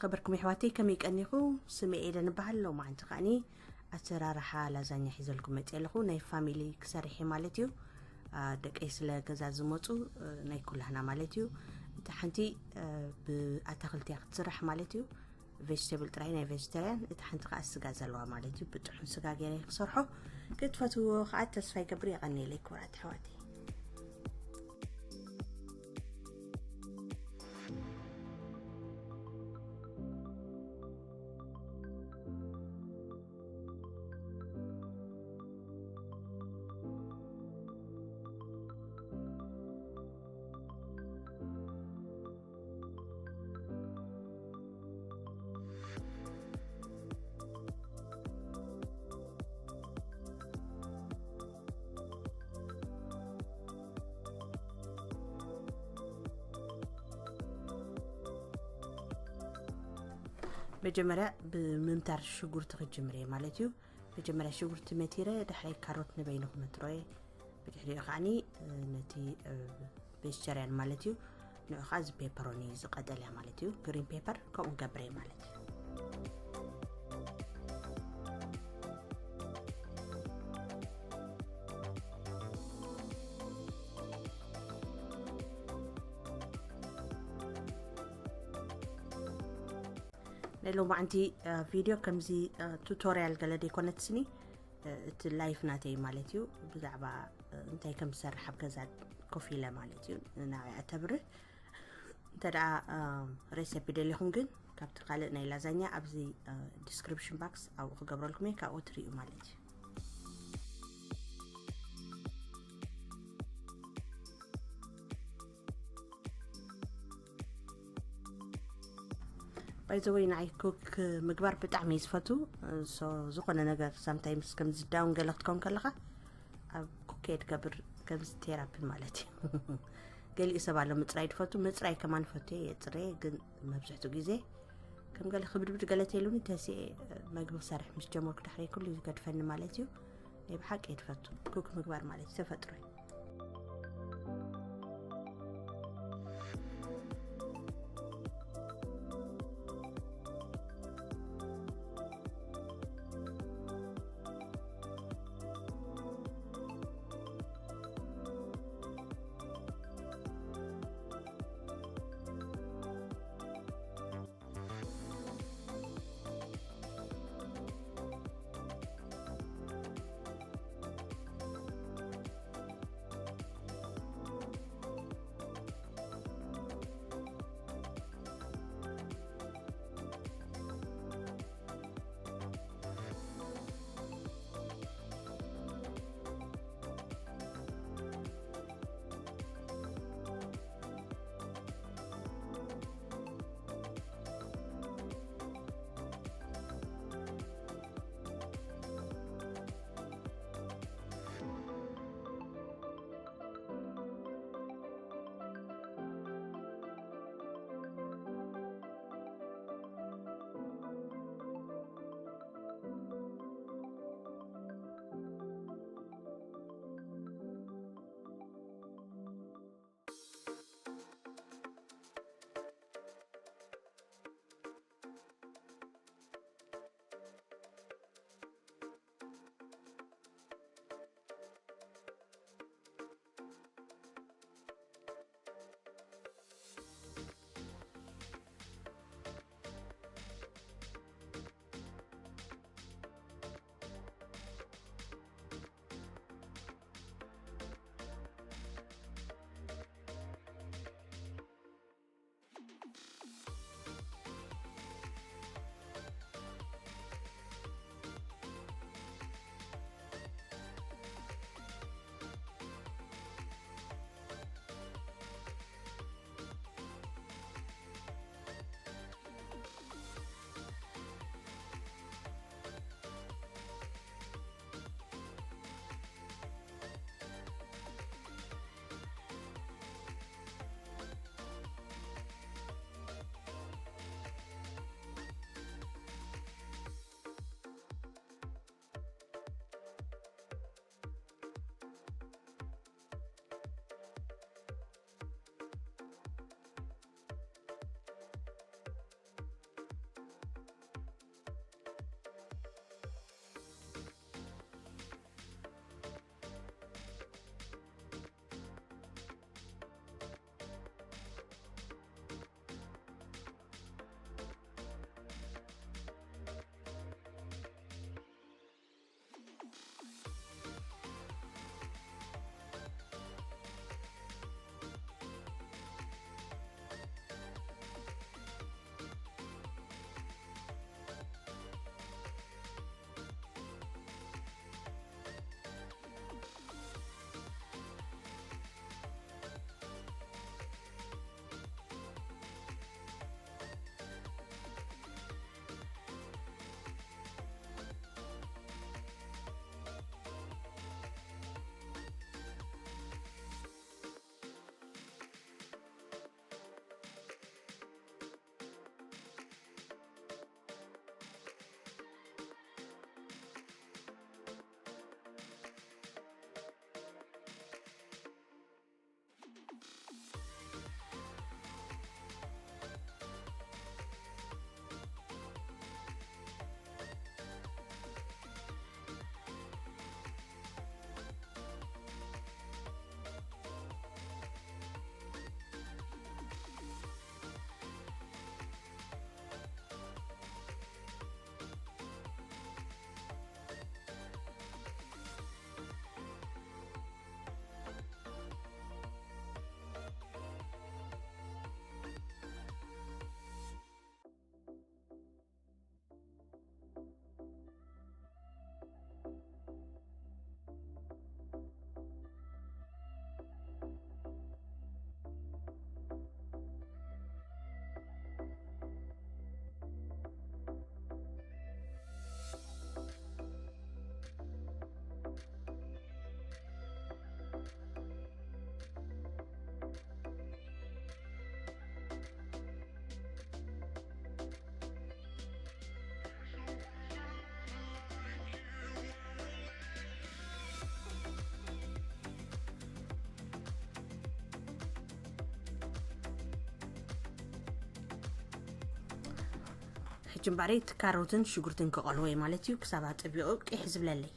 ከበርኩም ይሕዋተይ፣ ከመይ ቀኒኹ? ስመ ኤደን እበሃል። ሎማዓንቲ ከዓኒ ኣሰራርሓ ላዛኛ ሒዘልኩም መፅእ ኣለኹ። ናይ ፋሚሊ ክሰርሕ እየ ማለት እዩ። ደቀይ ስለ ገዛ ዝመፁ፣ ናይ ኩላህና ማለት እዩ። እቲ ሓንቲ ብኣታክልቲ እያ ክትስራሕ ማለት እዩ። ቬጅተብል ጥራይ፣ ናይ ቬጅተርያን። እቲ ሓንቲ ከዓ ስጋ ዘለዋ ማለት እዩ። ብጥዑም ስጋ ገይረ ክሰርሖ። ክትፈትዎ ከዓ ተስፋ ይገብር። የቐኒለይ ክቡራት ኣሕዋተይ። መጀመርያ ብምምታር ሽጉርቲ ክጅምር እየ ማለት እዩ። መጀመርያ ሽጉርቲ መቲረ፣ ድሕረይ ካሮት ንበይኑ ክመትሮ እየ። ብድሕሪኡ ከዓኒ ነቲ ቬጅተርያን ማለት እዩ፣ ንዑ ከዓ እዚ ፔፐሮኒ፣ እዚ ቀጠልያ ማለት እዩ፣ ግሪን ፔፐር፣ ከምኡ ገብረ ማለት እዩ። ናይ ሎማዓንቲ ቪድዮ ከምዚ ቱቶርያል ገለ ደይኮነትስኒ፣ እቲ ላይፍ ናተይ ማለት እዩ። ብዛዕባ እንታይ ከም ዝሰርሕ ኣብ ገዛ ኮፍ ኢለ ማለት እዩ፣ ናብያ እተብርህ። እንተ ደኣ ሬሰፒ ደሊኹም ግን ካብቲ ካልእ ናይ ላዛኛ ኣብዚ ዲስክሪፕሽን ባክስ ኣብኡ ክገብረልኩም እየ፣ ካብኡ ትርእዩ ማለት እዩ። ባይዘወይ ንዓይ ኩክ ምግባር ብጣዕሚ እዩ ዝፈቱ። ሶ ዝኾነ ነገር ሳምታይምስ ከምዚ ዳውን ገለ ክትከውን ከለኻ ኣብ ኩክ እየ ትገብር፣ ከምዚ ቴራፒ ማለት እዩ። ገሊኡ ሰብ ኣሎ ምፅራይ ድፈቱ፣ ምፅራይ ከማን ፈቱ እየ፣ የፅረ። ግን መብዝሕቱ ግዜ ከም ገለ ክብድብድ ገለ ተይሉኒ ተሲኤ መግቢ ክሰርሕ ምስ ጀመርኩ ድሕሪ ኩሉ ይገድፈኒ ማለት እዩ። ናይ ብሓቂ እየ ድፈቱ ኩክ ምግባር ማለት እዩ፣ ተፈጥሮ እዩ። ጅምባረይ እቲ ካሮትን ሽጉርትን ክቐልዎ እየ ማለት እዩ፣ ክሳብ ኣጠቢቑ ቂሕ ዝብለለይ።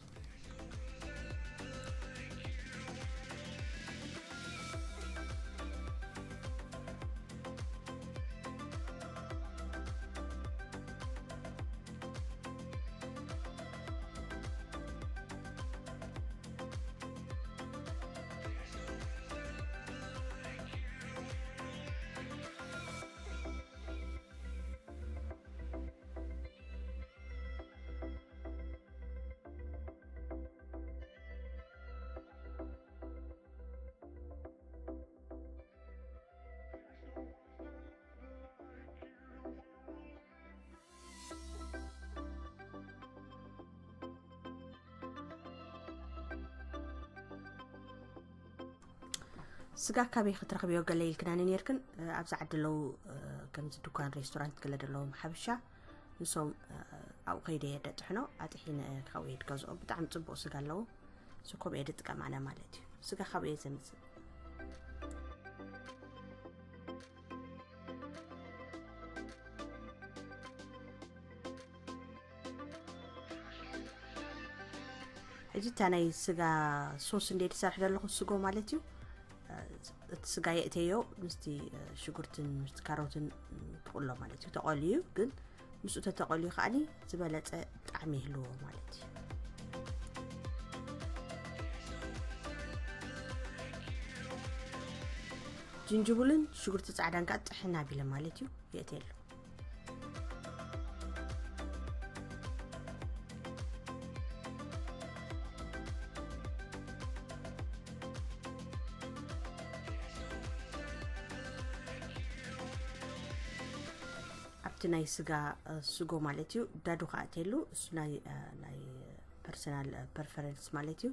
ስጋ ካበይ ክትረኽብዮ ገለ ኢልክናኒ ነርክን። ኣብዚ ዓዲ ኣለዉ፣ ከምዚ ድኳን ሬስቶራንት ገለ ዘለዎም ሓበሻ፣ ንሶም ኣብኡ ከይደ እየ ደጥሕኖ፣ ኣጥሒነ ካብኡ እየ ድገዝኦ። ብጣዕሚ ጽቡቕ ስጋ ኣለዉ። ሶ ከምኡ እየ ድጥቀም ኣነ ማለት እዩ። ስጋ ካብኡ እየ ዘምጽእ። ሕጂ እታ ናይ ስጋ ሶስ እንደ ድሰርሕ ዘለኹ ስጎ ማለት እዩ። እቲ ስጋ የእተዮ ምስቲ ሽጉርትን ምስቲ ካሮትን ትቕሎ ማለት እዩ። ተቐልዩ ግን ምስኡ ተተቐልዩ ከዓኒ ዝበለጸ ጣዕሚ ይህልዎ ማለት እዩ። ጅንጅብልን ሽጉርቲ ጻዕዳን ከዓ ጥሕን ኣቢለ ማለት እዩ የእተየሉ። ኣብቲ ናይ ስጋ ስጎ ማለት እዩ ዳዱ ከኣትየሉ፣ እሱ ናይ ናይ ፐርሰናል ፐርፈረንስ ማለት እዩ።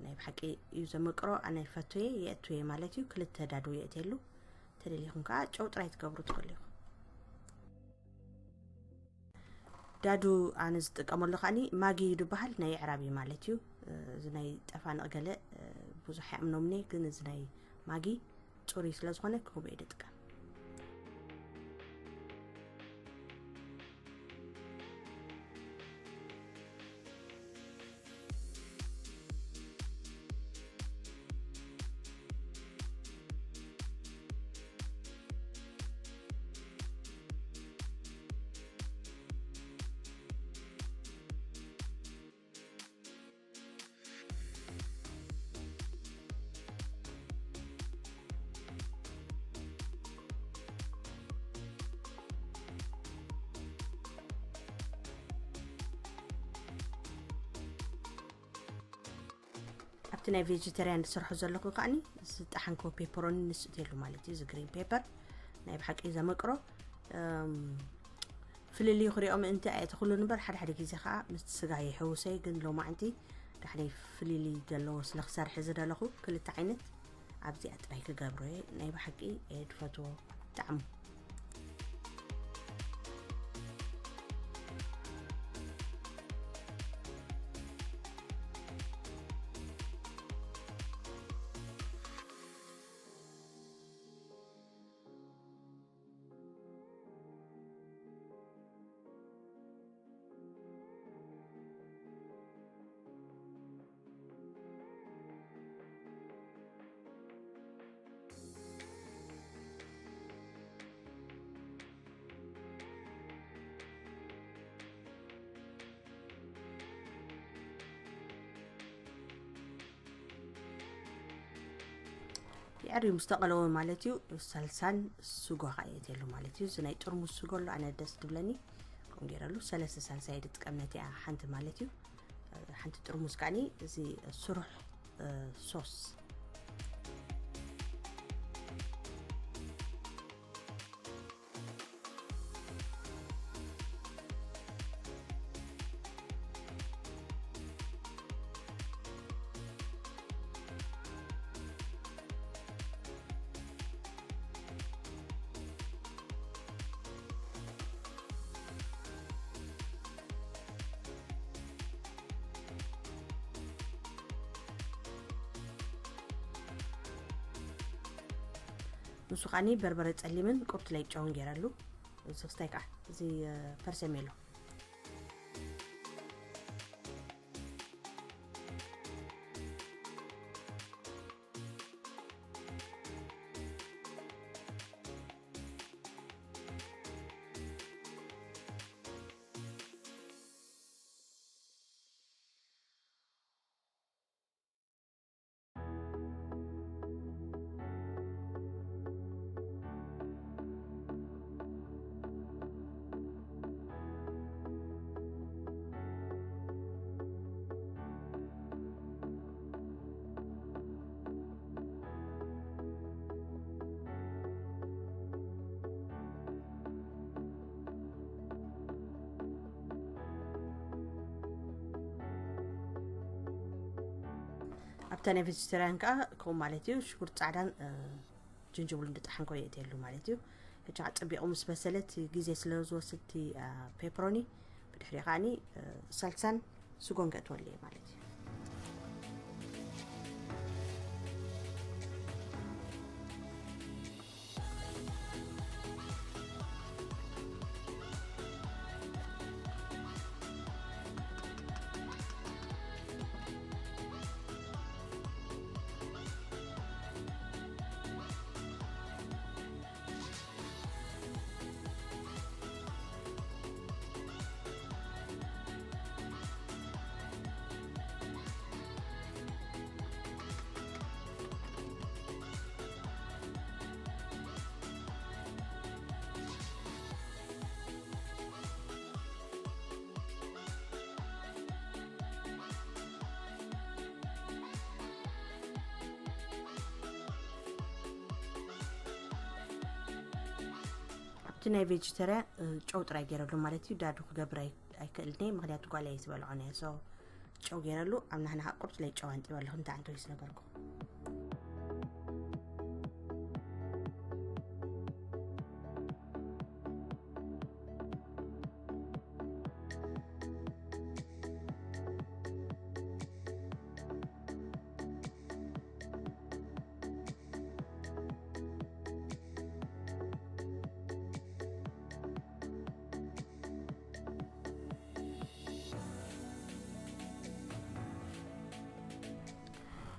ናይ ብሓቂ እዩ ዘመቅሮ፣ ኣነ ይፈትየ የእትየ ማለት እዩ። ክልተ ዳዱ የእትየሉ። ተደሊኹም ከዓ ጨው ጥራይ ትገብሩ ትኽእሉ ኢኹም። ዳዱ ኣነ ዝጥቀመሉ ከዓኒ ማጊ እዩ ዝበሃል፣ ናይ ኣዕራቢ ማለት እዩ። እዚ ናይ ጠፋንቕ ገለ ብዙሕ ኣይኣምኖምኒ፣ ግን እዚ ናይ ማጊ ጽሩይ ስለ ዝኾነ ከምኡ እየ ዝጥቀም። ኣብቲ ናይ ቬጀተርያን ዝሰርሖ ዘለኹ ከዓኒ ዝጠሓንኮ ፔፐሮኒ ንስእትየሉ ማለት እዩ። እዚ ግሪን ፔፐር ናይ ብሓቂ ዘመቅሮ ፍልልዩ ክሪኦ ምእንቲ ኣየተኽሉን እምበር፣ ሓደ ሓደ ግዜ ከዓ ምስቲ ስጋ ይሕውሰይ። ግን ሎማዕንቲ ዳሕነይ ፍልልይ ዘለዎ ስለ ክሰርሕ ዝደለኹ ክልተ ዓይነት ኣብዚኣ ጥራይ ክገብሮ እየ። ናይ ብሓቂ እየ ድፈትዎ ጣዕሙ። የዕርዩ ምስ ተቐለወ ማለት እዩ። ሳልሳን ስጎ ከዓ የትየሉ ማለት እዩ። እዚ ናይ ጥርሙዝ ስጎ ኣሎ፣ ኣነ ደስ ትብለኒ። ከምኡ ገይረሉ ሰለስተ ሳልሳ እየ ዝጥቀም ነቲኣ ሓንቲ ማለት እዩ። ሓንቲ ጥርሙዝ ከዓኒ እዚ ስሩሕ ሶስ። ንሱ ከዓኒ በርበረ ጸሊምን ቁርት ለይጨውን ገይረሉ። እዚ ክስታይ ከዓ እዚ ፐርሰሜሎ። ኣብታ ናይ ቬጀተርያን ከዓ ከምኡ ማለት እዩ። ሽጉርቲ ፃዕዳን ጅንጅብሉን ድጣሕን ኮ የእትየሉ ማለት እዩ። ሕጂ ከዓ ፀቢቑ ምስ በሰለ እቲ ግዜ ስለ ዝወስድ እቲ ፔፐሮኒ፣ ብድሕሪ ከዓኒ ሰልሳን ስጎን ከእትወሉ እየ ማለት እዩ። ኣብቲ ናይ ቬጀተርያ ጨው ጥራይ ገይረሉ ማለት እዩ። ዳዱ ክገብር ኣይክእልን እየ፣ ምክንያቱ ጓል እየ ዝበልዖ ነየ። ሶ ጨው ገይረሉ ኣብ ናህና ቁርፅ ላይ ጨው ኣንጢበ ኣለኹ፣ እንታይ ኣንተ ይስ ነበርኩ።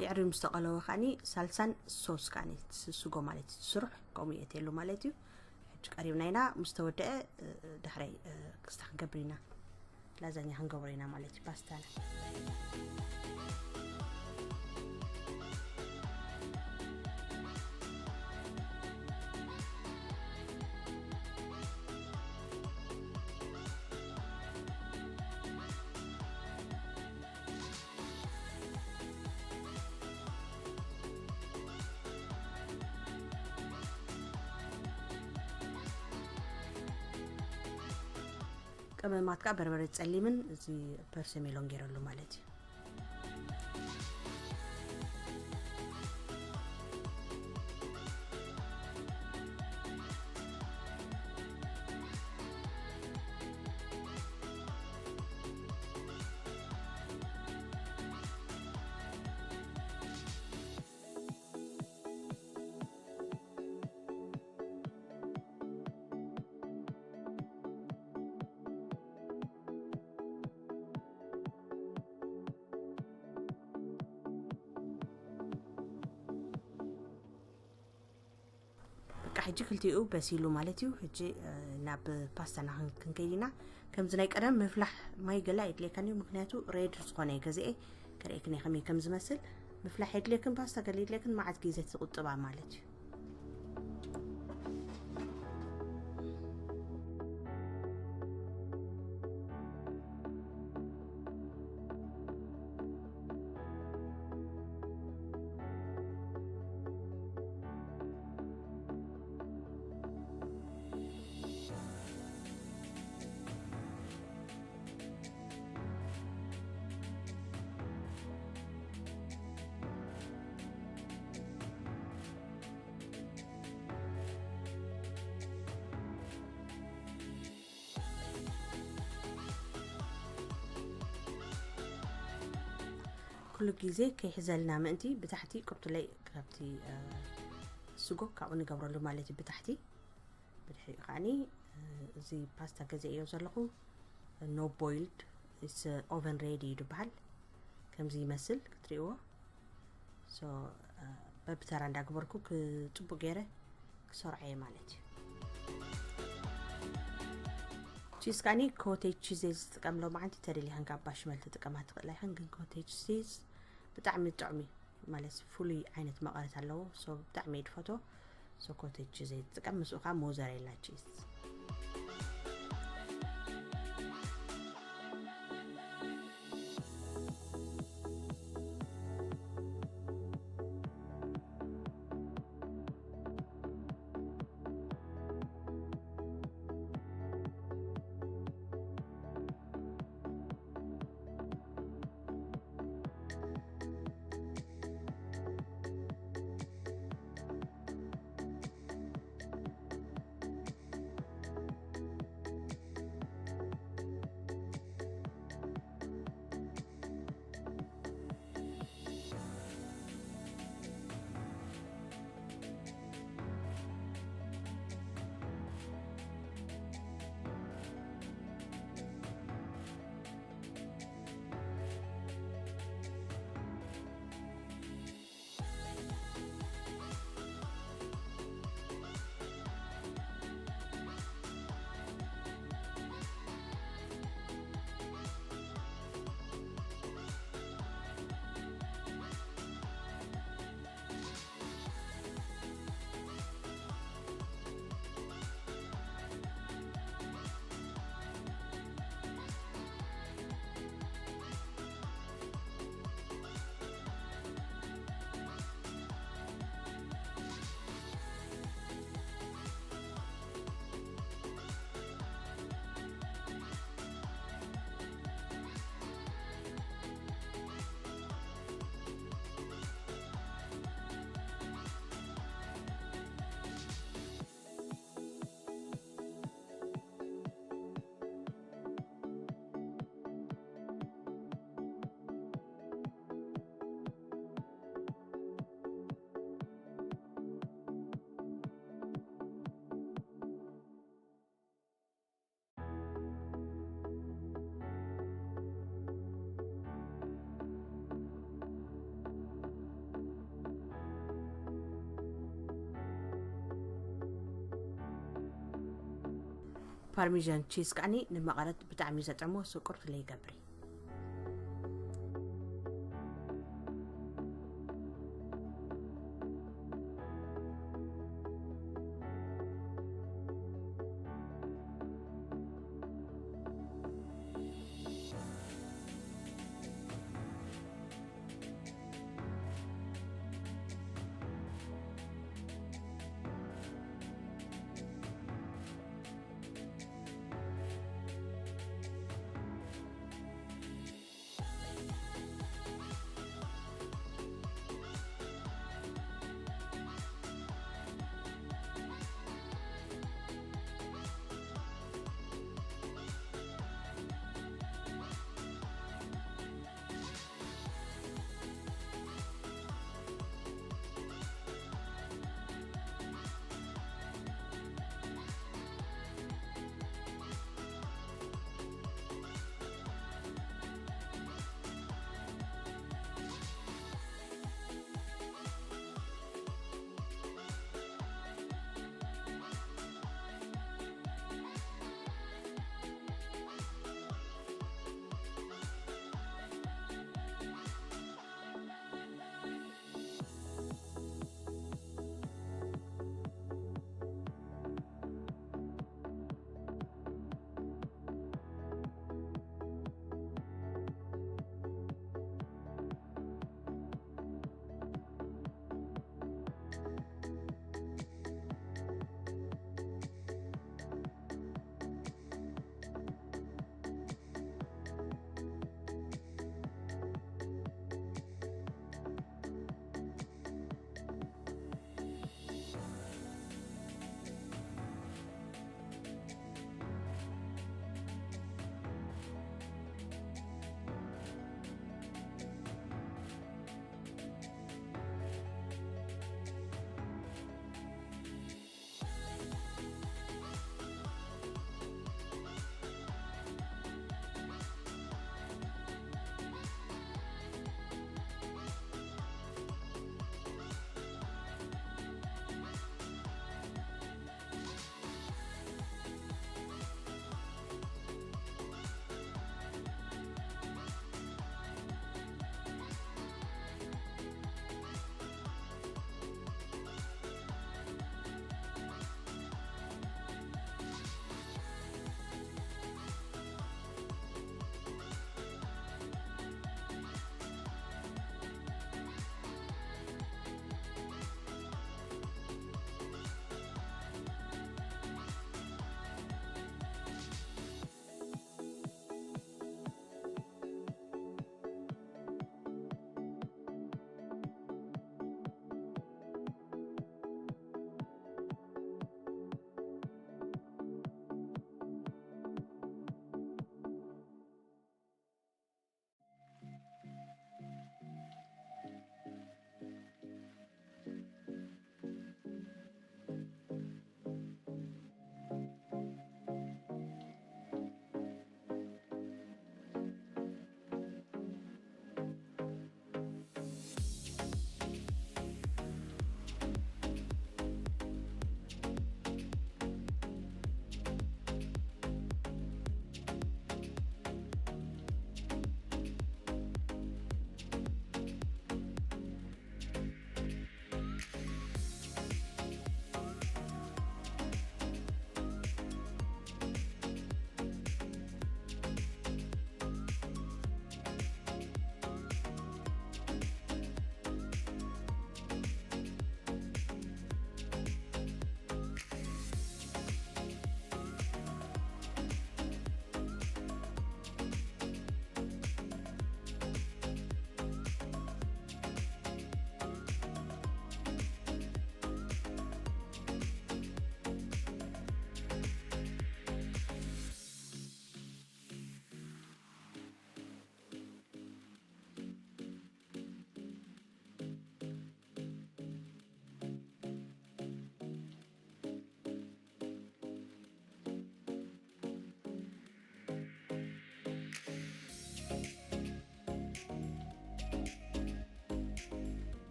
የዕሪ ምስ ተቐለወ ከዓኒ ሳልሳን ሶስ ከዓኒ ስጎ ማለት እዩ ስሩሕ ከምኡ የእትየሉ ማለት እዩ። ሕጂ ቀሪብና ኢና። ምስ ተወደአ ዳሕራይ ክስታ ክንገብር ኢና። ላዛኛ ክንገብሮ ኢና ማለት እዩ ፓስታና። ቀመማት ከዓ በርበረ ፀሊምን እዚ ፐርሰሜሎን ገይረሉ ማለት እዩ። በቃ ሕጂ ክልቲኡ በሲሉ ማለት እዩ። ሕጂ ናብ ፓስታና ክንከይድ ኢና። ከምዚ ናይ ቀደም ምፍላሕ ማይ ገለ ኣይድልየካን እዩ፣ ምክንያቱ ሬድ ዝኾነ እዩ ገዚኤ። ከርእየክን እየ ከመይ ከም ዝመስል። ምፍላሕ የድልየክን፣ ፓስታ ገለ የድልየክን፣ መዓት ግዜ ትቁጥባ ማለት እዩ። ኩሉ ግዜ ከይሕዘልና ምእንቲ ብታሕቲ ቅብጥለይ ካብቲ ስጎ ካብኡ ንገብረሉ ማለት እዩ። ብታሕቲ ብድሕሪኡ ከዓኒ እዚ ፓስታ ገዚኤዮ ዘለኹ no boiled፣ it's oven ready እዩ ዝበሃል። ከምዚ ይመስል ክትሪእዎ። So በብተራ እንዳግበርኩ ክፅቡቅ ገይረ ክሰርዖ እየ ማለት እዩ። ቺዝ ከዓኒ ኮቴጅ ቺዝ እየ ዝጥቀም ሎማዓንቲ። ተደሊኻ ካብ ባሽመል ትጥቀማ ትኽእላ ኢኽን፣ ግን ኮቴጅ ቺዝ ብጣዕሚ ጥዑም እዩ። ማለት ፍሉይ ዓይነት መቐረት ኣለዎ። So ብጣዕሚ እየ ዝፈትዎ። So ኮቴጅ ቺዝ እየ ዝጥቀም፣ ምስኡ ከዓ ሞዘሬላ ቺዝ። ፓርሚዛን ቺዝ ከዓኒ ንመቐረት ብጣዕሚ እዩ ዘጥዕሞ፣ ስቁር ፍለ ይገብሪ።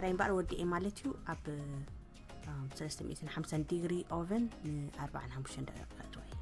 እምበኣር ወዲኤ ማለት እዩ። ኣብ ኣም፣ ሰለስተ ሚእትን ሓምሳን ዲግሪ ኦቨን ን ኣርባዓን ሓሙሽተን ደቂቕ ከእትዎ እየ።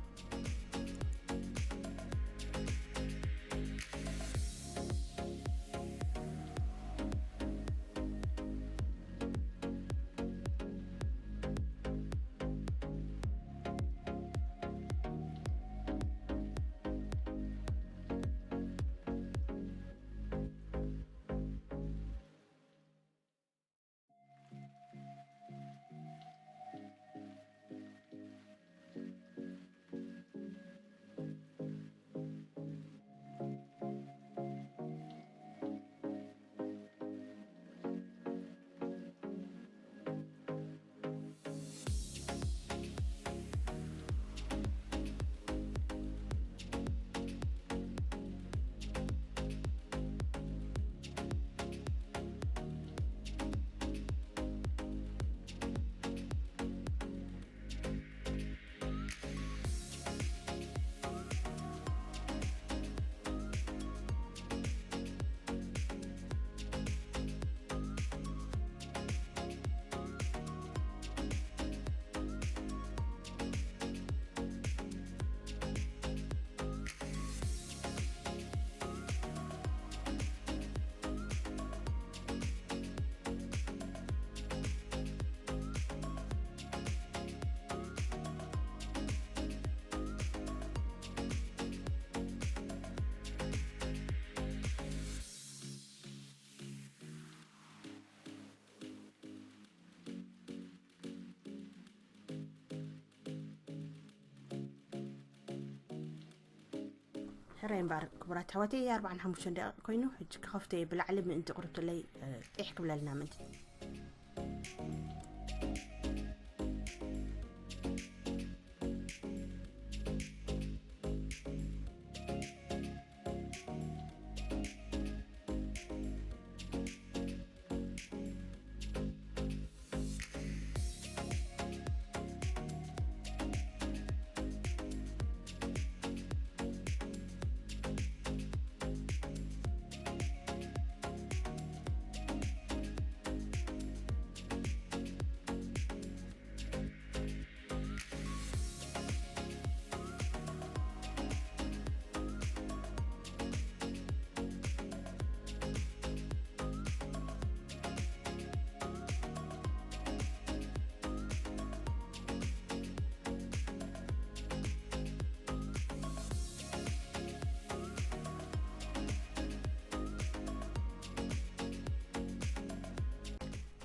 ሕራይ እምበኣር ክቡራት ኣሕዋተይ፣ ኣርባዓን ሓሙሽተን ደቂቕ ኮይኑ፣ ሕጂ ክኸፍቶ እየ ብላዕሊ ምእንቲ ቁርብትለይ፣ እ፣ ጢሕ ክብለልና ምእንቲ።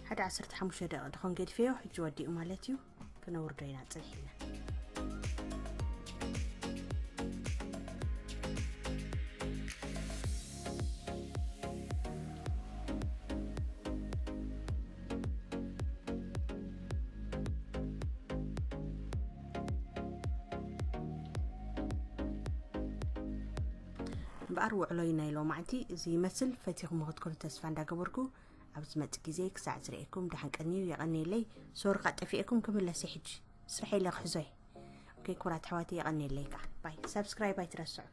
ሓደ ዓሰርተ ሓሙሽተ ደቂቕ ድኾን ገድፈዮ፣ ሕጂ ወዲኡ ማለት እዩ። ክነውርዶ ኢና ጽንሕ ኢልና። እምበኣር ውዕሎይ ናይ ሎማዕንቲ እዚ ይመስል። ፈቲኹም ክትከሉ ተስፋ እንዳገበርኩ፣ ኣብ ዝመጽእ ግዜ ክሳዕ ዝርእየኩም ደሓን ቀንዩ። የቐንየለይ። ሶሪ፣ ካብ ጠፊኤኩም ክምለስ እየ ሕጂ። ስርሐይ ኢለ ክሕዞ እየ። ኦኬ፣ ክቡራት ኣሕዋተይ፣ የቐንየለይ ከኣ። ባይ። ሳብስክራይብ ኣይትረስዑ።